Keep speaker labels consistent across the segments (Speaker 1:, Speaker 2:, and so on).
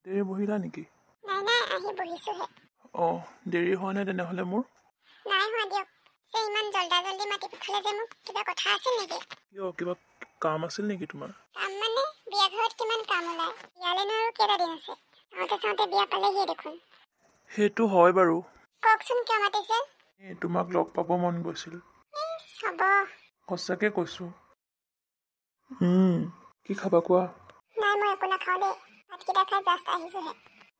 Speaker 1: দেৰি বহিলা নেকি?
Speaker 2: নাই নাই, আহি বহিছোহে।
Speaker 1: অঁ, দেৰি হোৱা নাই তেনেহ'লে মোৰ?
Speaker 2: নাই হোৱা দিয়ক। যে ইমান জল্দা জল্দি মাতি পঠালে যে মোক, কিবা কথা আছিল নেকি?
Speaker 1: কিয়, কিবা কাম আছিল নেকি তোমাৰ?
Speaker 2: কাম মানে বিয়া ঘৰত কিমান কাম ওলায়, বিয়ালেনো আৰু কেইটা দিন আছে? চাওঁতে চাওঁতে বিয়া পালেহিয়ে দেখোন।
Speaker 1: সেইটো হয় বাৰু।
Speaker 2: কওকচোন কিয় মাতিছে?
Speaker 1: এই তোমাক লগ পাব মন গৈছিল।
Speaker 2: ইছ, হ'ব।
Speaker 1: সঁচাকে কৈছোঁ। কি খাবা কোৱা?
Speaker 2: নাই, মই একো নাখাওঁ দেই, ভাতকেইটা খাই জাষ্ট আহিছোহে।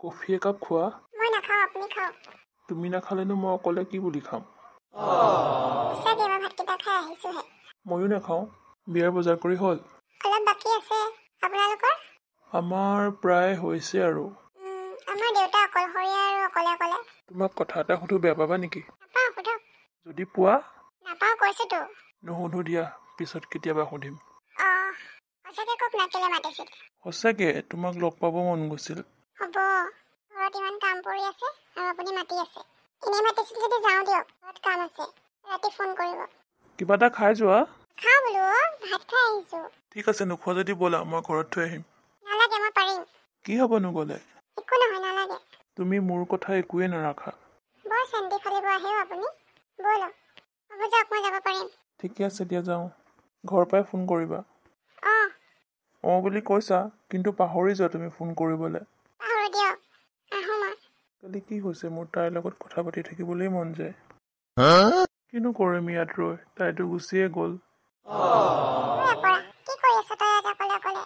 Speaker 1: কফি একাপ খোৱা।
Speaker 2: মই নাখাওঁ, আপুনি খাওক।
Speaker 1: তুমি নাখালেনো মই অকলে কি বুলি খাম?
Speaker 2: সঁচাকে মই ভাতকেইটা খাই আহিছোহে।
Speaker 1: ময়ো নাখাওঁ। বিয়াৰ বজাৰ কৰি হ'ল?
Speaker 2: অলপ বাকী আছে। আপোনালোকৰ?
Speaker 1: আমাৰ প্ৰায় হৈছে আৰু।
Speaker 2: আমাৰ দেউতা অকলশৰীয়া আৰু অকলে অকলে।
Speaker 1: তোমাক কথা এটা সুধো, বেয়া পাবা নেকি?
Speaker 2: নাপাওঁ, সোধক।
Speaker 1: যদি পোৱা?
Speaker 2: নাপাওঁ কৈছোতো।
Speaker 1: নুসুধো দিয়া, পিছত কেতিয়াবা সুধিম।
Speaker 2: অঁ, সঁচাকে কওক না, কেলে মাতিছিল?
Speaker 1: সঁচাকে তোমাক লগ পাব মন গৈছিল।
Speaker 2: হ'ব, ঘৰত ইমান কাম পৰি আছে আৰু আপুনি মাতি আছে। এনেই মাতিছিল যদি যাওঁ দিয়ক, ঘৰত কাম আছে। ৰাতি ফোন কৰিব।
Speaker 1: কিবা এটা খাই যোৱা।
Speaker 2: খাওঁ বোলো অ', ভাত খাই আহিছো।
Speaker 1: ঠিক আছে, নোখোৱা যদি ব'লা, মই ঘৰত থৈ আহিম।
Speaker 2: নালাগে, মই পাৰিম।
Speaker 1: কি হ'বনো গ'লে?
Speaker 2: একো নহয়, নালাগে।
Speaker 1: তুমি মোৰ কথা একোৱে নাৰাখা।
Speaker 2: বৰ চেন্টি ফালিব আহেও আপুনি। ব'লক। হ'ব যাওক, মই যাব পাৰিম।
Speaker 1: ঠিকে আছে দিয়া, যাওঁ। ঘৰ পাই ফোন কৰিবা।
Speaker 2: অঁ।
Speaker 1: অঁ বুলি কৈছা, কিন্তু পাহৰি যোৱা তুমি ফোন কৰিবলৈ।
Speaker 2: পাহৰো দিয়ক, আহোঁ মই।
Speaker 1: কালি কি হৈছে মোৰ, তাইৰ লগত কথা পাতি থাকিবলৈ মন যায়। কিনো কৰিম ইয়াত ৰৈ, তাইতো গুচিয়ে গ'ল।
Speaker 2: ঐ অপৰা, কি কৰি আছ তই ইয়াত অকলে অকলে?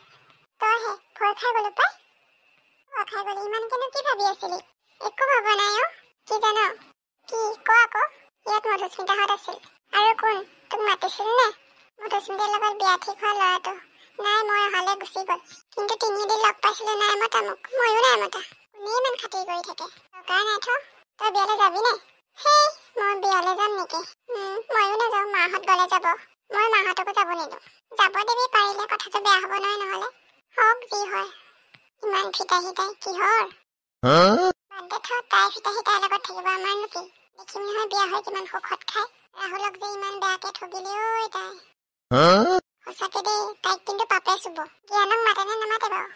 Speaker 2: তইহে ভয় খাই গ'লো পাই। ভয় খাই গ'লি, ইমানকেনো কি ভাবি আছিলি? একো ভবা নাই অ'। কি জান? কি ক আকৌ? ইয়াত মধুস্মিতাহঁত আছিল। আৰু কোন? তোক মাতিছিল নে? মধুস্মিতাৰ লগত বিয়া ঠিক হোৱা ল'ৰাটো। নাই, মই অহালৈ গুচি গ'ল। কিন্তু তিনিদিন লগ পাইছিলো, নাই মতা মোক। ময়ো নাই মতা। কোনে ইমান খাতিৰ কৰি থাকে? দৰকাৰ নাই থ। তই বিয়ালৈ যাবি নে? হেই, মই বিয়ালৈ যাম নেকি? ময়ো নাযাওঁ, মাহঁত গ'লে যাব। মই মাহঁতকো যাব নিদিওঁ। যাব দিবি পাৰিলে, কথাটো বেয়া হ'ব নহয় নহ'লে। হওক যি হয়। ইমান ফিতাহি তাই কিহৰ? বাদ দে থ, তাই ফিতাহি তাইৰ লগত থাকিব, আমাৰনো কি? দেখিম নহয় বিয়া হৈ কিমান সুখত খায়। ৰাহুলক যে ইমান বেয়াকে ঠগিলে ঐ তাই। সঁচাকে দেই, তাইক কিন্তু পাপে চুব। জ্ঞানক মাতে নে নামাতে বাৰু?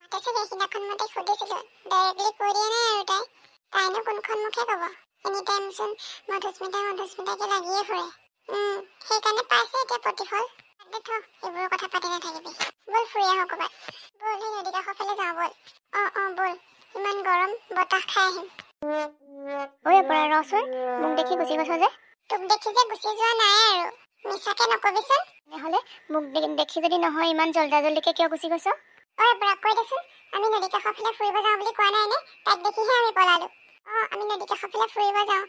Speaker 2: মাতে চাগে, সিদিনাখন মই তাইক সুধিছিলো, ডাইৰেক্টলি কৈ দিয়া নাই আৰু তাই। তাইনো কোনখন মুখে ক'ব? এনি টাইমচোন মধুস্মিতা মধুস্মিতাকে লাগিয়ে ফুৰে। সেইকাৰণে পাইছে এতিয়া প্ৰতিফল। বাদ দে থ, এইবোৰৰ কথা পাতি নাথাকিবি। ব'ল ফুৰি আহোঁ ক'ৰবাত। ব'ল সেই নদী কাষৰ ফালে যাওঁ ব'ল। অঁ অঁ ব'ল, ইমান গৰম, বতাহ খাই আহিম।
Speaker 3: ঐ অপৰা, ৰচোন, মোক দেখি গুচি গৈছ যে?
Speaker 2: তোক দেখি যে গুচি যোৱা নাই আৰু, মিছাকে নকবিচোন।
Speaker 3: তেনেহ'লে মোক দেখি যদি নহয় ইমান জল্দা জল্দিকে কিয় গুচি গৈছ?
Speaker 2: ঐ অপৰা, কৈ দেচোন, আমি নদী কাষৰ ফালে ফুৰিব যাওঁ বুলি কোৱা নাই নে? তাইক দেখিহে আমি পলালো। অঁ, আমি নদী কাষৰ ফালে ফুৰিব যাওঁ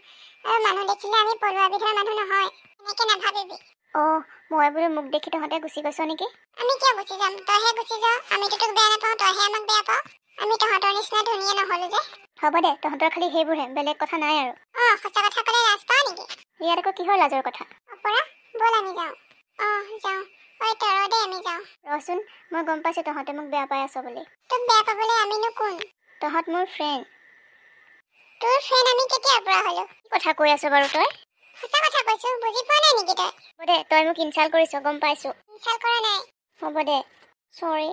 Speaker 2: আৰু মানুহ দেখিলে আমি পলোৱা বিধৰ মানুহ নহয়, এনেকে নাভাবিবি।
Speaker 3: অঁ, মই বোলো মোক দেখি তহঁতে গুচি গৈছ নেকি?
Speaker 2: আমি কিয় গুচি যাম, তইহে গুচি যাৱ। আমিতো তোক বেয়া নাপাওঁ, তইহে আমাক বেয়া পাৱ। আমি তহঁতৰ নিচিনা ধুনীয়া নহলো যে।
Speaker 3: হ'ব দে, তহঁতৰ খালি সেইবোৰহে, বেলেগ কথা নাই আৰু।
Speaker 2: অঁ, সঁচা কথা ক'লে লাজ পাৱ নেকি?
Speaker 3: ইয়াত আকৌ কিহৰ লাজৰ কথা?
Speaker 2: অপৰা, ব'ল আমি যাওঁ। অঁ যাওঁ। ঐ তই ৰ দেই, আমি যাওঁ।
Speaker 3: ৰচোন, মই গম পাইছোঁ তহঁতে মোক বেয়া পাই আছ বুলি।
Speaker 2: তোক বেয়া পাবলৈ আমিনো কোন?
Speaker 3: তহঁত মোৰ ফ্ৰেণ্ড।
Speaker 2: তোৰ ফ্ৰেণ্ড আমি কেতিয়াৰ পৰা হ'লো?
Speaker 3: কি কথা কৈ আছ বাৰু তই?
Speaker 2: সঁচা কথা কৈছো, বুজি পোৱা নাই নেকি তই?
Speaker 3: হ'ব দে, তই মোক ইনচাল্ট কৰিছ, গম পাইছোঁ।
Speaker 2: ইনচাল্ট কৰা নাই।
Speaker 3: হ'ব দে, চৰি।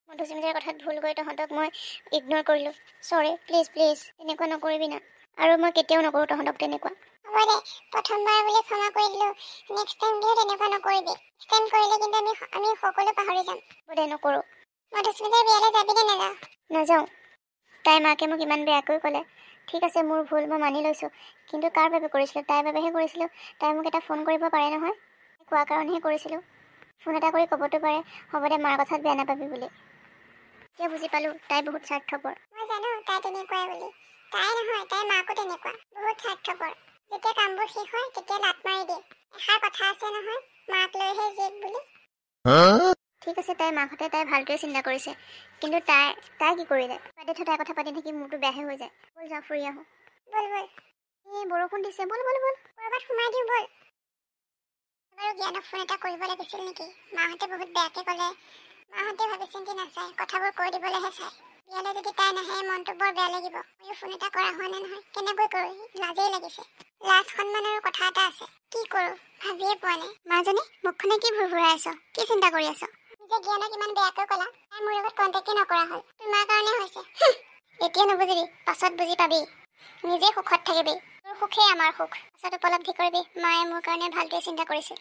Speaker 3: মধুস্মিতাৰ কথাত ভুল কৰি তহঁতক মই ইগন'ৰ কৰিলোঁ। চৰি, প্লিজ প্লিজ, তেনেকুৱা নকৰিবি না। আৰু মই কেতিয়াও নকৰোঁ তহঁতক তেনেকুৱা।
Speaker 2: হ'ব দে, প্ৰথমবাৰ বুলি ক্ষমা কৰি দিলোঁ। নেক্সট টাইম কিন্তু তেনেকুৱা নকৰিবি। নেক্সট টাইম কৰিলে কিন্তু আমি সকলো পাহৰি যাম।
Speaker 3: হ'ব দে, নকৰোঁ।
Speaker 2: মধুস্মিতাৰ বিয়ালৈ যাবি নে নাযাওঁ?
Speaker 3: নাযাওঁ। তাইৰ মাকে মোক ইমান বেয়াকৈ ক'লে। ঠিক আছে, মোৰ ভুল, মই মানি লৈছোঁ। কিন্তু কাৰ বাবে কৰিছিলোঁ? তাইৰ বাবেহে কৰিছিলোঁ। তাই মোক এটা ফোন কৰিব পাৰে নহয়, কোৱা কাৰণেহে কৰিছিলোঁ। ফোন এটা কৰি ক'বতো পাৰে, হ'ব দে মাৰ কথাত বেয়া নাপাবি বুলি। এতিয়া বুজি পালোঁ তাই বহুত স্বাৰ্থপৰ।
Speaker 2: মই জানো তাই তেনেকুৱাই বুলি। তাই নহয়, তাইৰ মাকো তেনেকুৱা, বহুত স্বাৰ্থপৰ। যেতিয়া কামবোৰ শেষ হয় তেতিয়া লাত মাৰি দিয়ে। এষাৰ কথা আছে নহয়, মাক লৈহে জীয়েক বুলি।
Speaker 3: ঠিক আছে, তাইৰ মাকহঁতে তাই ভালটোৱে চিন্তা কৰিছে, কিন্তু তাই তাই কি কৰিলে? বাদ দে থ, তাইৰ কথা পাতি থাকি মোৰতো বেয়াহে হৈ যায়। ব'ল যাওঁ, ফুৰি আহোঁ।
Speaker 2: ব'ল ব'ল।
Speaker 3: এই বৰষুণ দিছে, ব'ল ব'ল ব'ল।
Speaker 2: ক'ৰবাত সোমাই দিওঁ ব'ল। বাৰু জ্ঞানক ফোন এটা কৰিব লাগিছিল নেকি? মাহঁতে বহুত বেয়াকে ক'লে। মাহঁতে ভাবি চিন্তি নাচায়, কথাবোৰ কৈ দিবলৈহে চায়। বিয়ালৈ যদি তাই নাহে মনটো বৰ বেয়া লাগিব। ময়ো ফোন এটা কৰা হোৱা নাই নহয়, কেনেকৈ কৰোঁ, লাজেই লাগিছে। লাজ সন্মানৰো কথা এটা আছে, কি কৰোঁ ভাবিয়ে পোৱা নাই।
Speaker 3: মাজনী, মুখখনে কি ভুৰভুৰাই আছ? কি চিন্তা কৰি আছ?
Speaker 2: যে জ্ঞানক ইমান বেয়াকৈ ক'লা, তাই মোৰ লগত কণ্টেক্টে নকৰা হ'ল। তোমাৰ কাৰণে হৈছে। এতিয়া নুবুজিবি, পাছত বুজি পাবি। নিজে সুখত থাকিবি, তোৰ সুখেই আমাৰ সুখ। পাছত উপলব্ধি কৰিবি মায়ে মোৰ কাৰণে ভালটোৱে চিন্তা কৰিছিল।